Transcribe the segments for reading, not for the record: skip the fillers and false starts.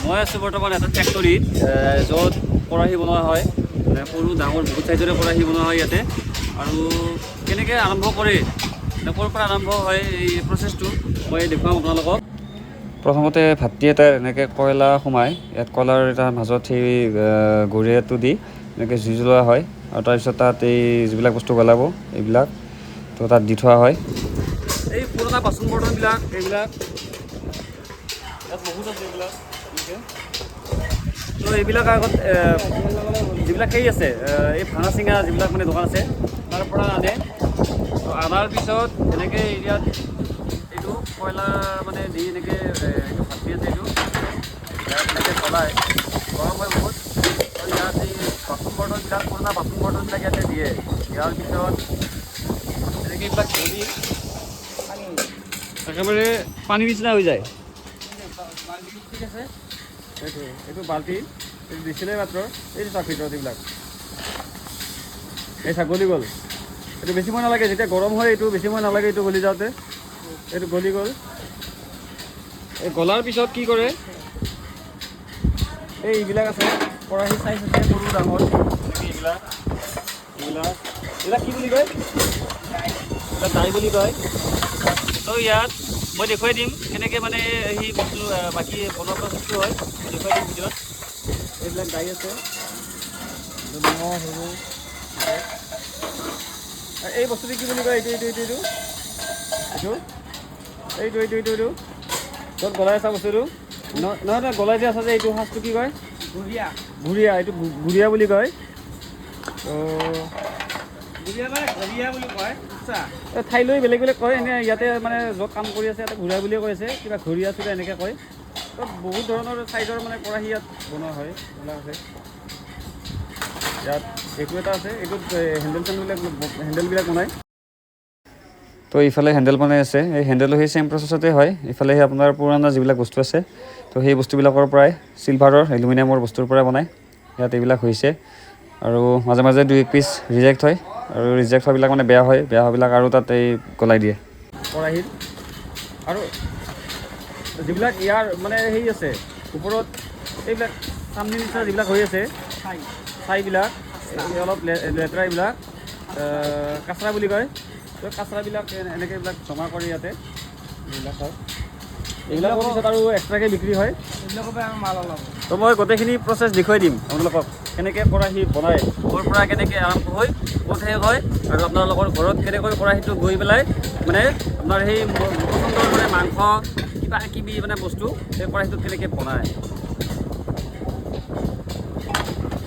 মই আছোঁ বৰ্তমান এটা ফেক্টৰীত, য'ত কেৰাহী বনোৱা হয়। মানে সৰু ডাঙৰ বহুত চাইজৰে কেৰাহী বনোৱা হয় ইয়াতে। আৰু কেনেকৈ আৰম্ভ কৰে, মানে ক'ৰ পৰা আৰম্ভ হয় এই প্ৰচেছটো, মই দেখুৱাম আপোনালোকক। প্ৰথমতে ভাতটি এটা এনেকৈ কয়লা সোমায় ইয়াত। কয়লাৰ এটা মাজত সেই গৰিয়াটো দি এনেকৈ জুই জ্বলোৱা হয় আৰু তাৰপিছত তাত এই যিবিলাক বস্তু গলাব এইবিলাক তো তাত দি থোৱা হয়। এই পুৰণা বাচন বৰ্তনবিলাক, এইবিলাক ইয়াত বহুত আছে এইবিলাক এনেকৈ। তো এইবিলাক আগত যিবিলাক সেই আছে, এই ভাঙা চিঙা যিবিলাক মানে দোকান আছে, তাৰ পৰা আনে। তো অনাৰ পিছত এনেকৈ ইয়াত এইটো কয়লা মানে দি এনেকৈ এইটো ভাতি আছে, এইটো ইয়াত এনেকৈ জ্বলাই, গৰম হয় বহুত। আৰু ইয়াত এই বাচন বৰ্তনবিলাক, পুৰণা বাচন বৰ্তনবিলাক ইয়াতে দিয়ে। দিয়াৰ পিছত এনেকৈ এইবিলাক গলি একেবাৰে পানীৰ নিচিনা হৈ যায়। ঠিক আছে। এইটো বাল্টি, এইটো দিছিলে মাত্ৰ। এইটো চাওক, ভিতৰত এইবিলাক এই চাওক, গলি গ'ল। এইটো বেছি সময় নালাগে। যেতিয়া গৰম হয়, এইটো বেছি সময় নালাগে এইটো গলি যাওঁতে। এইটো গলি গ'ল। এই গলাৰ পিছত কি কৰে? এই এইবিলাক আছে, কেৰাহী চাইজ আছে সৰু ডাঙৰ এনেকৈ। এইবিলাক এইবিলাক কি বুলি কয়? এইবিলাক দাই বুলি কয়। তো ইয়াত মই দেখুৱাই দিম কেনেকৈ মানে সেই বস্তু বাকী বনোৱা প্ৰচেছটো হয়, মই দেখুৱাই দিম ভিডিঅ'ত। এইবিলাক দাই আছে, ডাঙৰ সৰু এনেকে। আৰু এই বস্তুটো কি বুলি কয়? এইটো এইটো এইটো এইটো এইটো এইটো এইটো এইটো এইটো য'ত গলাই আছা বস্তুটো, নহয় নহয় নহয়, গলাই যে আছা যে, এইটো সাজটো কি কয়? গুড়িয়া। ঘুৰিয়া। এইটো ঘুৰিয়া বুলি কয়। তো গুড়িয়া মানে ঘৰিয়া বুলি কয়, বুজিছা? এই ঠাইলৈ বেলেগ বেলেগ কয়। এনে ইয়াতে মানে য'ত কাম কৰি আছে, ইয়াতে ঘূৰা বুলিয়ে কৈ আছে, কিবা ঘূৰিয়া চুৰিয়া এনেকৈ কয়। তো বহুত ধৰণৰ চাইজৰ মানে কেৰাহী ইয়াত বনোৱা হয়। এইবিলাক আছে ইয়াত। এইটো এটা আছে, এইটোত হেণ্ডেল চেণ্ডেলবিলাক, হেণ্ডেলবিলাক বনায়। তো ইফালে হেণ্ডেল বনাই আছে। এই হেণ্ডেলো সেই ছেইম প্ৰচেছতে হয়। ইফালে সেই আপোনাৰ পুৰণা যিবিলাক বস্তু আছে, তো সেই বস্তুবিলাকৰ পৰাই, চিলভাৰৰ, এলুমিনিয়ামৰ বস্তুৰ পৰাই বনায়। ইয়াত এইবিলাক হৈছে আৰু মাজে মাজে দুই এক পিচ ৰিজেক্ট হয় আৰু ৰিজেক্ট হোৱাবিলাক মানে বেয়া হয়। বেয়া হোৱাবিলাক আৰু তাত এই গলাই দিয়ে। কেৰাহীৰ আৰু যিবিলাক ইয়াৰ মানে হেৰি আছে, ওপৰত এইবিলাক চামনি নিচিনা যিবিলাক হৈ আছে, ছাই। ছাইবিলাক, এই অলপ লেতেৰা এইবিলাক কাচৰা বুলি কয়। তো কাচৰাবিলাক এনেকৈ এইবিলাক জমা কৰি ইয়াতে এইবিলাক হয়। এইবিলাকৰ পিছত আৰু এক্সট্ৰাকৈ বিক্ৰী হয়। এইবিলাকৰ পৰা আমাৰ মাল ওলাব। তো মই গোটেইখিনি প্ৰচেছ দেখুৱাই দিম আপোনালোকক, কেনেকৈ কেৰাহী বনায়, ক'ৰ পৰা কেনেকৈ আৰম্ভ হৈ ক'ত শেষ হয় আৰু আপোনালোকৰ ঘৰত কেনেকৈ কেৰাহীটো গৈ পেলাই মানে আপোনাৰ সেই পচন্দৰ মানে মাংস কিবা কিবি মানে বস্তু সেই কেৰাহীটোত কেনেকৈ বনায়।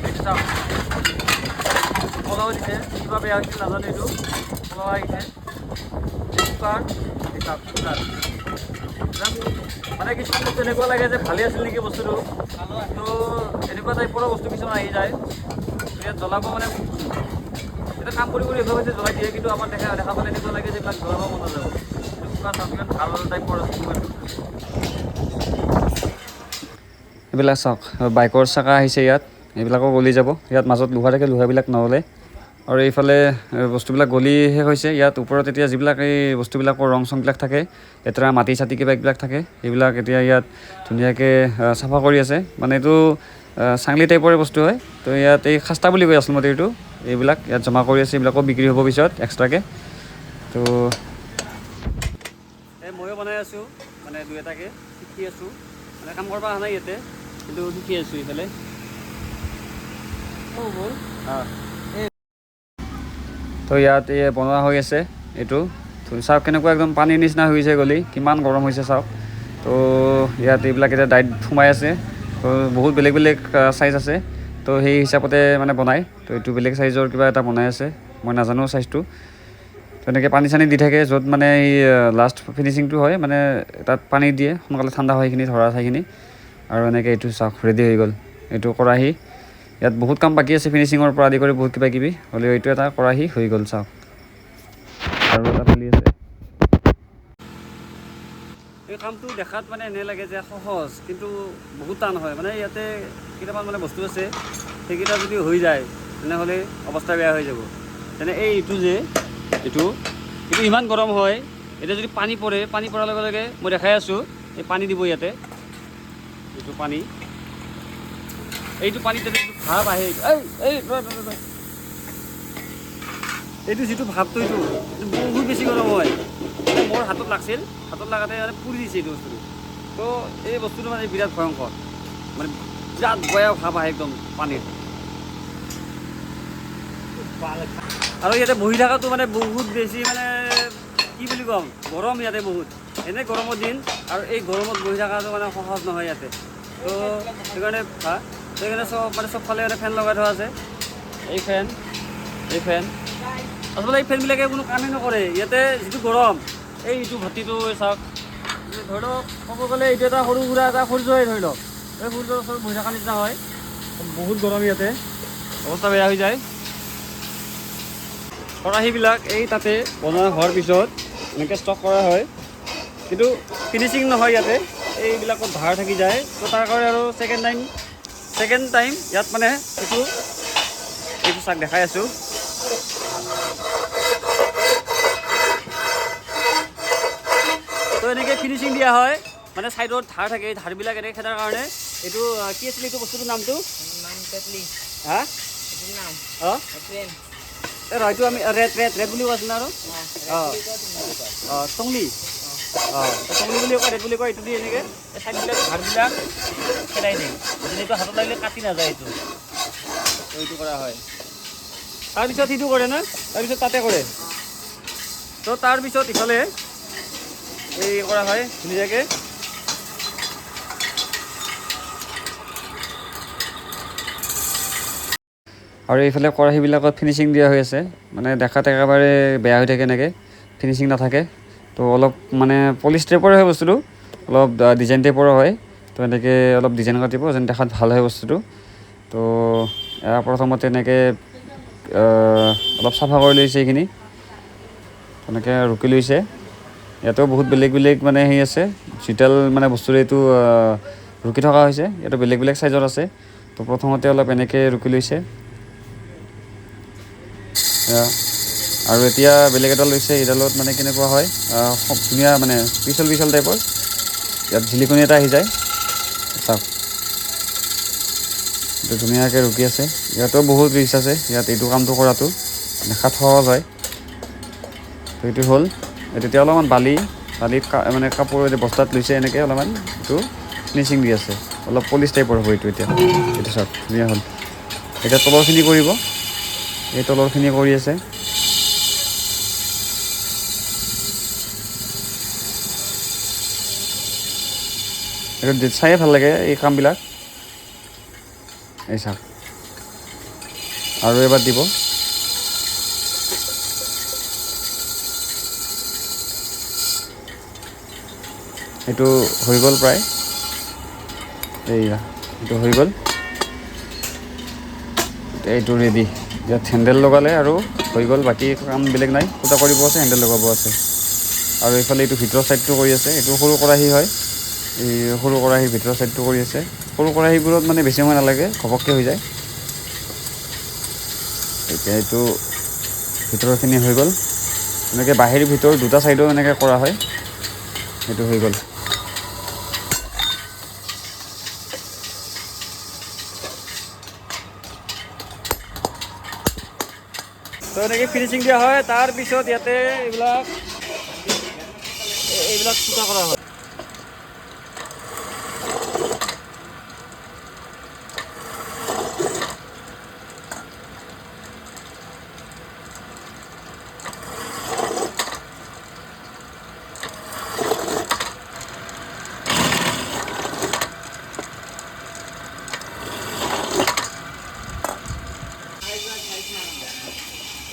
এইটো চাওক, কলাও দিছে। কিবা বেয়া হৈছিল নাজানো, এইটো কলাও আহিছে। কুকাৰ, এই চাওক কুকাৰ। মানে কিছুমান বস্তু এনেকুৱা লাগে যে ভালেই আছিল নেকি বস্তুটো, তো এনেকুৱা টাইপৰো বস্তু কিছুমান আহি যায়। ইয়াত জ্বলাব মানে এতিয়া কাম কৰি কৰি অভ্যাস হৈছে, জ্বলাই দিয়ে। কিন্তু আমাৰ দেখা দেখা পালে এনেকুৱা লাগে যে এইবিলাক জ্বলাব মন নাযাব। এইটো কুকাৰ চাওক, কিমান ভাল টাইপৰ আছে কুকাৰটো। এইবিলাক চাওক, বাইকৰ চাকা আহিছে ইয়াত। এইবিলাকো গলি যাব। ইয়াত মাজত লোহা থাকে, লোহাবিলাক নগলে। আৰু এইফালে বস্তুবিলাক গলি শেষ হৈছে। ইয়াত ওপৰত এতিয়া যিবিলাক এই বস্তুবিলাকৰ ৰং চংবিলাক থাকে, লেতেৰা মাটি চাটি কিবা এইবিলাক থাকে, সেইবিলাক এতিয়া ইয়াত ধুনীয়াকৈ চাফা কৰি আছে। মানে এইটো চাংলি টাইপৰে বস্তু হয়। তো ইয়াত এই খাস্তা বুলি কয় আচলমতে এইটো। এইবিলাক ইয়াত জমা কৰি আছে, এইবিলাকো বিক্ৰী হ'ব পিছত এক্সট্ৰাকৈ। তো এই ময়ো বনাই আছোঁ, মানে দুই এটাকে শিকি আছোঁ। মানে কাম কৰিব অহা নাই ইয়াতে, কিন্তু শিকি আছোঁ ইফালে। বল। অঁ। তো ইয়াত এই বনোৱা হৈ আছে এইটো। তো চাওক, কেনেকুৱা একদম পানীৰ নিচিনা হৈ গৈছে গলি, কিমান গৰম হৈছে চাওক। তো ইয়াত এইবিলাক এতিয়া ডাইত সোমাই আছে। তো বহুত বেলেগ বেলেগ চাইজ আছে, তো সেই হিচাপতে মানে বনায়। তো এইটো বেলেগ চাইজৰ কিবা এটা বনাই আছে, মই নাজানো চাইজটো। তো এনেকৈ পানী চানী দি থাকে, য'ত মানে এই লাষ্ট ফিনিচিংটো হয়, মানে তাত পানী দিয়ে, সোনকালে ঠাণ্ডা হয় সেইখিনি ধৰা ঠাইখিনি। আৰু এনেকৈ এইটো চাওক, ৰেডি হৈ গ'ল এইটো কেৰাহী। ইয়াত বহুত কাম বাকী আছে, ফিনিচিঙৰ পৰা আদি কৰি বহুত কিবা কিবি হ'লেও এইটো এটা কেৰাহী হৈ গ'ল চাওক। আৰু এটা চলি আছে। এই কামটো দেখাত মানে এনে লাগে যে সহজ, কিন্তু বহুত টান হয়। মানে ইয়াতে কেইটামান মানে বস্তু আছে, সেইকেইটা যদি হৈ যায় তেনেহ'লে অৱস্থা বেয়া হৈ যাব। যেনে এইটো যে এইটো এইটো ইমান গৰম হয়, এতিয়া যদি পানী পৰে, পানী পৰাৰ লগে লগে মই দেখাই আছোঁ, এই পানী দিব ইয়াতে, এইটো পানী। এইটো পানীত যাতে যিটো ভাপ আহে, এই এই ৰ, ৰ, ৰ, ৰ। এইটো যিটো ভাপটো, এইটো এইটো বহুত বেছি গৰম হয়। মানে মোৰ হাতত লাগছিল, হাতত লাগাতে মানে পুৰি দিছে এইটো বস্তুটো। তো এই বস্তুটো মানে বিৰাট ভয়ংকৰ, মানে বিৰাট বেয়া ভাপ আহে একদম পানীত। আৰু ইয়াতে বহি থকাটো মানে বহুত বেছি, মানে কি বুলি ক'ম, গৰম ইয়াতে বহুত, এনে গৰমৰ দিন আৰু এই গৰমত বহি থকাটো মানে সহজ নহয় ইয়াতে। তো সেইকাৰণে, হা, সেইকাৰণে চব মানে চবফালে মানে ফেন লগাই থোৱা আছে। এই ফেন, এই ফেন আচলতে এই ফেনবিলাকে কোনো কামেই নকৰে ইয়াতে, যিটো গৰম। এইটো ভৰ্তিটো চাওক, ধৰি লওক ক'ব গ'লে এইটো এটা সৰু সুৰা এটা সূৰ্যই, ধৰি লওক এই সূৰ্যৰ ওচৰত বহি থকা নিচিনা হয়। বহুত গৰম ইয়াতে, অৱস্থা বেয়া হৈ যায়। খৰাহীবিলাক এই তাতে বনোৱা হোৱাৰ পিছত এনেকৈ ষ্টক কৰা হয়, কিন্তু ফিনিচিং নহয় ইয়াতে, এইবিলাকত ধাৰ থাকি যায়। তো তাৰ কাৰণে আৰু ছেকেণ্ড টাইম ইয়াত মানে এইটো এইটো চাক দেখাই আছোঁ। তো এনেকৈ ফিনিচিং দিয়া হয়, মানে ছাইডত ধাৰ থাকে, এই ধাৰবিলাক এনেকৈ খেদাৰ কাৰণে এইটো কি আছিল এইটো বস্তুটোৰ নামটো? নাম তেতলি। হা? এইটোৰ নাম অঁ। ট্ৰেইন। এই এইটো আমি ৰেট ৰেট ৰেট বুলি কৈছিল আৰু অঁ অঁ টংলি, অঁ, টংলি বুলি কয়, ৰেট বুলি কয়। এইটো দি এনেকৈ এই ছাইডবিলাক ধাৰবিলাক খেদাই দিয়ে, যেনে এইটো হাতত লাগিলে কাটি নাযায় এইটো। তো এইটো কৰা হয়, তাৰপিছত সিটো কৰে না, তাৰপিছত তাতে কৰে। তো তাৰপিছত ইফালে এই কৰা হয় ধুনীয়াকৈ। আৰু এইফালে খৰাহীবিলাকত ফিনিচিং দিয়া হৈ আছে, মানে দেখাত একেবাৰে বেয়া হৈ থাকে, এনেকৈ ফিনিচিং নাথাকে। তো অলপ মানে পলিচ টাইপৰ হয় বস্তুটো, অলপ ডিজাইন টাইপৰো হয়। তো এনেকৈ অলপ ডিজাইন কাটিব যেন দেখাত ভাল হয় বস্তুটো। তো এয়া প্ৰথমতে এনেকৈ অলপ চাফা কৰি লৈছে এইখিনি, তেনেকৈ ৰুকি লৈছে। ইয়াতেও বহুত বেলেগ বেলেগ মানে হেৰি আছে, চিটেল মানে বস্তুৰে এইটো ৰুকি থকা হৈছে। ইয়াতে বেলেগ বেলেগ চাইজৰ আছে। তো প্ৰথমতে অলপ এনেকৈ ৰুকি লৈছে এয়া। আৰু এতিয়া বেলেগ এটা লৈছে, এইডালত মানে কেনেকুৱা হয়, খুব ধুনীয়া, মানে পিছল পিছল টাইপৰ, ইয়াত ঝিলিকনি এটা আহি যায়। চাওক, এইটো ধুনীয়াকৈ ৰুকি আছে। ইয়াতো বহুত ৰিস্ক আছে ইয়াত, এইটো কামটো কৰাটো দেখাত সহজ হয়। তো এইটো হ'ল, তেতিয়া অলপমান বালিত মানে কাপোৰ বস্তাত লৈছে, এনেকৈ অলপমান এইটো ফিনিচিং দি আছে, অলপ পলিচ টাইপৰ হ'ব এইটো এতিয়া। এইটো চাওক, ধুনীয়া হ'ল। এতিয়া তলৰখিনি কৰিব, এই তলৰখিনি কৰি আছে। এইটো চায়ে ভাল লাগে এই কামবিলাক। এই চাওক, আৰু এবাৰ দিব। এইটো হৈ গ'ল প্ৰায়, এইয়া এইটো হৈ গ'ল, এইটো ৰেডি। ইয়াত হেণ্ডেল লগালে আৰু হৈ গ'ল, বাকী কাম বেলেগ নাই। ফুটা কৰিব আছে, হেণ্ডেল লগাব আছে। আৰু এইফালে এইটো ভিতৰৰ ছাইডটো কৰি আছে। এইটো সৰু কেৰাহী হয়, এই সৰু কেৰাহীৰ ভিতৰৰ ছাইডটো কৰি আছে। সৰু কেৰাহীবোৰত মানে বেছি সময় নালাগে, ঘপককৈ হৈ যায়। এতিয়া এইটো ভিতৰৰখিনি হৈ গ'ল। এনেকৈ বাহিৰ ভিতৰ দুটা ছাইডো এনেকৈ কৰা হয়। সেইটো হৈ গ'ল। তো এনেকৈ ফিনিচিং দিয়া হয়, তাৰপিছত ইয়াতে এইবিলাক ফুটা কৰা হয়।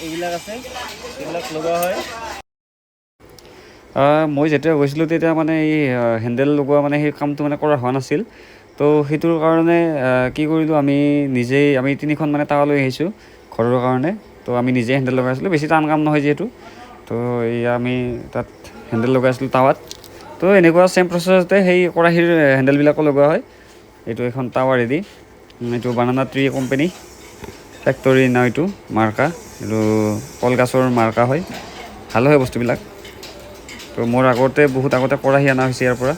এইবিলাক আছে, এইবিলাক লগোৱা হয়। মই যেতিয়া গৈছিলোঁ তেতিয়া মানে এই হেণ্ডেল লগোৱা মানে সেই কামটো মানে কৰা হোৱা নাছিল। তো সেইটোৰ কাৰণে কি কৰিলোঁ, আমি নিজেই আমি তিনিখন মানে তাৱা লৈ আহিছোঁ ঘৰৰ কাৰণে। তো আমি নিজেই হেণ্ডেল লগাইছিলোঁ, বেছি টান কাম নহয় যিহেতু। তো এয়া আমি তাত হেণ্ডেল লগাইছিলোঁ তাৱাত। তো এনেকুৱা ছেম প্ৰচেছতে সেই কেৰাহীৰ হেণ্ডেলবিলাকো লগোৱা হয়। এইটো এখন তাৱা ৰেডি। এইটো বানানা ট্ৰি কোম্পেনী ফেক্টৰী না, এইটো মাৰ্কা, এইটো কলগছৰ মাৰ্কা হয়, ভাল হয় বস্তুবিলাক। তো মোৰ আগতে বহুত আগতে কেৰাহী অনা হৈছে ইয়াৰ পৰা।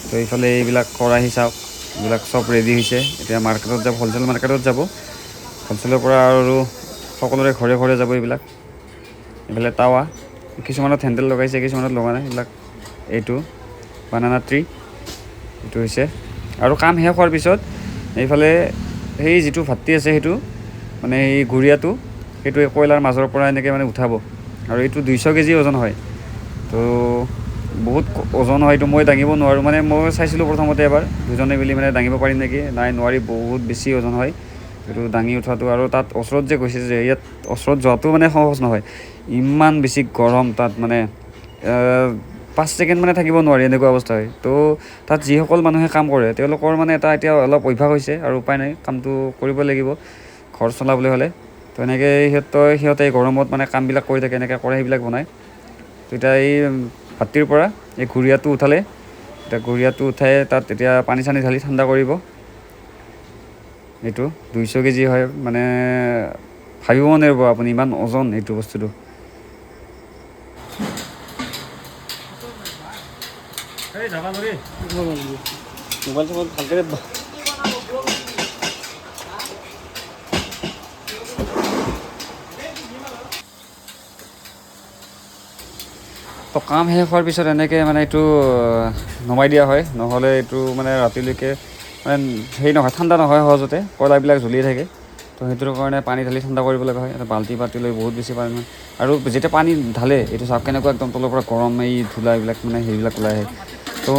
তো এইফালে এইবিলাক কেৰাহী চাওক, এইবিলাক চব ৰেডি হৈছে। এতিয়া মাৰ্কেটত যাব, হ'লচেল মাৰ্কেটত যাব, হ'লচেলৰ পৰা আৰু সকলোৰে ঘৰে ঘৰে যাব এইবিলাক। এইফালে টাৱা, কিছুমানত হেণ্ডেল লগাইছে, কিছুমানত লগা নাই। এইবিলাক এইটো বানানা ট্ৰি এইটো হৈছে। আৰু কাম শেষ হোৱাৰ পিছত এইফালে সেই যিটো ভাতৃ আছে, সেইটো মানে এই গুড়িয়াটো, সেইটো এই কয়লাৰ মাজৰ পৰা এনেকৈ মানে উঠাব। আৰু এইটো 200 কেজি ওজন হয়, তো বহুত ওজন হয় এইটো, মই দাঙিব নোৱাৰোঁ। মানে মই চাইছিলোঁ প্ৰথমতে এবাৰ দুজনে মিলি মানে দাঙিব পাৰিম নেকি, নাই নোৱাৰি, বহুত বেছি ওজন হয় এইটো দাঙি উঠোৱাটো। আৰু তাত ওচৰত যে গৈছে যে, ইয়াত ওচৰত যোৱাটো মানে সহজ নহয়, ইমান বেছি গৰম তাত, মানে 5 ছেকেণ্ড মানে থাকিব নোৱাৰি, এনেকুৱা অৱস্থা হয়। তো তাত যিসকল মানুহে কাম কৰে তেওঁলোকৰ মানে এটা এতিয়া অলপ অভ্যাস হৈছে আৰু উপায় নাই, কামটো কৰিব লাগিব ঘৰ চলাবলৈ হ'লে। তো এনেকৈ সিহঁতে গৰমত মানে কামবিলাক কৰি থাকে, এনেকৈ কড়াহীবিলাক বনায়। তো এতিয়া এই ভাতীৰ পৰা এই ঘুৰিয়াটো উঠালে, এতিয়া ঘুৰিয়াটো উঠাই তাত এতিয়া পানী চানী ঢালি ঠাণ্ডা কৰিব। এইটো 200 কেজি হয়, মানে ভাবিব নোৱাৰিব আপুনি ইমান ওজন এইটো বস্তুটো। মোবাইল চোবাইল ভালকৈ। তো কাম শেষ হোৱাৰ পিছত এনেকৈ মানে এইটো নমাই দিয়া হয়, নহ'লে এইটো মানে ৰাতিলৈকে মানে হেৰি নহয়, ঠাণ্ডা নহয় সহজতে, কয়লাবিলাক জ্বলিয়ে থাকে। তো সেইটোৰ কাৰণে পানী ঢালি ঠাণ্ডা কৰিব লগা হয়। এটা বাল্টি বাল্টি লৈ বহুত বেছি পানী, আৰু যেতিয়া পানী ঢালে এইটো চাওক কেনেকুৱা একদম তলৰ পৰা গৰম এই ধূলা এইবিলাক মানে হেৰিবিলাক ওলাই আহে। তো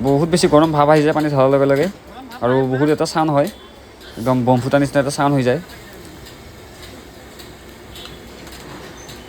বহুত বেছি গৰম ভাৱ আহি যায় পানী ঢালাৰ লগে লগে, আৰু বহুত এটা চাউণ্ড হয়, একদম বম ফুটা নিচিনা এটা চাউণ্ড হৈ যায়।